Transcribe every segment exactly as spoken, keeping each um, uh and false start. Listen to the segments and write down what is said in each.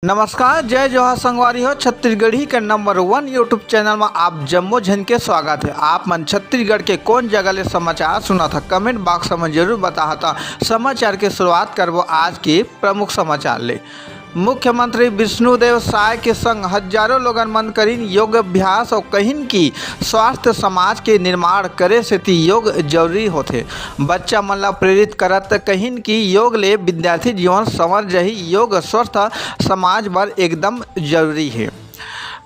नमस्कार, जय जोहार संगवारी हो। छत्तीसगढ़ी के नंबर वन YouTube चैनल में आप जम्मो झन के स्वागत है। आप मन छत्तीसगढ़ के कौन जगह ले समाचार सुनत ह, कमेंट बॉक्स में जरूर बताहा। त समाचार के शुरुआत करबो आज के प्रमुख समाचार ले। मुख्यमंत्री विष्णुदेव साय के संग हजारों लोगन मन करिन योग अभ्यास और कहिन कि स्वास्थ्य समाज के निर्माण करे सेती योग जरूरी होथे। बच्चा मन ला प्रेरित करत कहिन कि योग ले विद्यार्थी जीवन संवर जही, योग स्वस्थ समाज बर एकदम जरूरी हे।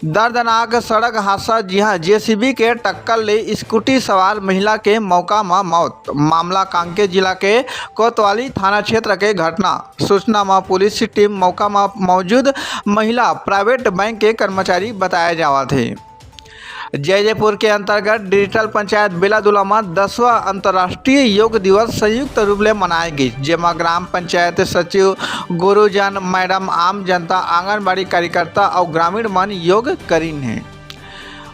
दर्दनाक सड़क हादसा, जी हां, जेसीबी के टक्कर ले स्कूटी सवार महिला के मौका म मौत। मामला कांकेर जिला के कोतवाली थाना क्षेत्र के घटना। सूचना म पुलिस टीम मौका म मौजूद, महिला प्राइवेट बैंक के कर्मचारी बताए जावत हे। जैजेपुर के अंतर्गत डिजिटल पंचायत बेलादुला म दसवां अंतर्राष्ट्रीय योग दिवस संयुक्त रूप ले मनाए गिस, जेमा ग्राम पंचायत सचिव, गुरुजन, मैडम, आम जनता, आंगनबाड़ी कार्यकर्ता अउ ग्रामीण मन योग करिन हे।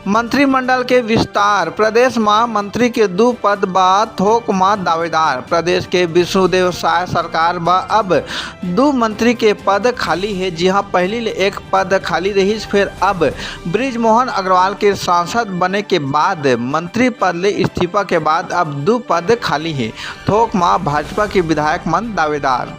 मंत्रिमंडल के विस्तार, प्रदेश म मंत्री के दू पद बर थोक म दावेदार। प्रदेश के विष्णुदेव साय सरकार बर अब दू मंत्री के पद खाली हे, जिहां पहिली ले एक पद खाली रहिस, फेर अब बृजमोहन अग्रवाल के सांसद बने के बाद मंत्री पद ले इस्तीफा के बाद अब दू पद खाली हे। थोक म भाजपा के विधायक मन दावेदार।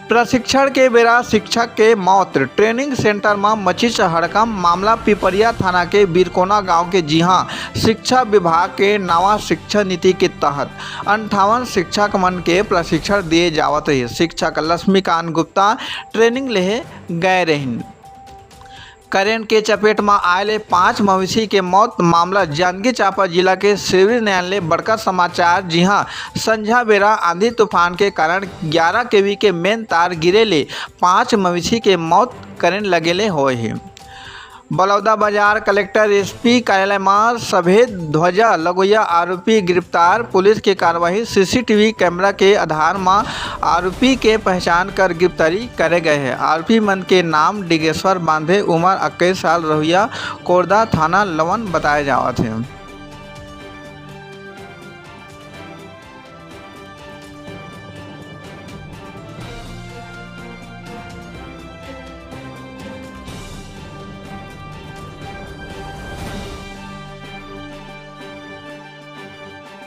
प्रशिक्षण के बेरा शिक्षक के मौत, ट्रेनिंग सेंटर म मचिस हड़कंप। मामला पिपरिया थाना के बिरकोना गांव के, जिहां शिक्षा विभाग के नवा शिक्षा नीति के तहत अंठावन शिक्षक मन के प्रशिक्षण दिए जावत रहिस। शिक्षक लक्ष्मीकांत गुप्ता ट्रेनिंग लेहे गए रहिन। करंट के चपेट म आए ले पांच मवेशी के मौत। मामला जांजगीर चांपा जिला के सिवनी नैन ले बड़का समाचार, जिहां संझा बेरा आंधी तूफान के कारण ग्यारह केवी के मेन तार गिरे ले पांच मवेशी के मौत करंट लगे ले होए हे। बलौदाबाजार कलेक्टर एसपी कार्यालय म सफेद ध्वजा लगोइया आरोपी गिरफ्तार। पुलिस के कार्रवाई, सीसीटीवी कैमरा के आधार म आरोपी के पहचान कर गिरफ्तारी करे गए हे। आरोपी मन के नाम डिगेश्वर बांधे, उमर इक्कीस साल, रहुइया कोरदा, थाना लवन बताए जावत हे।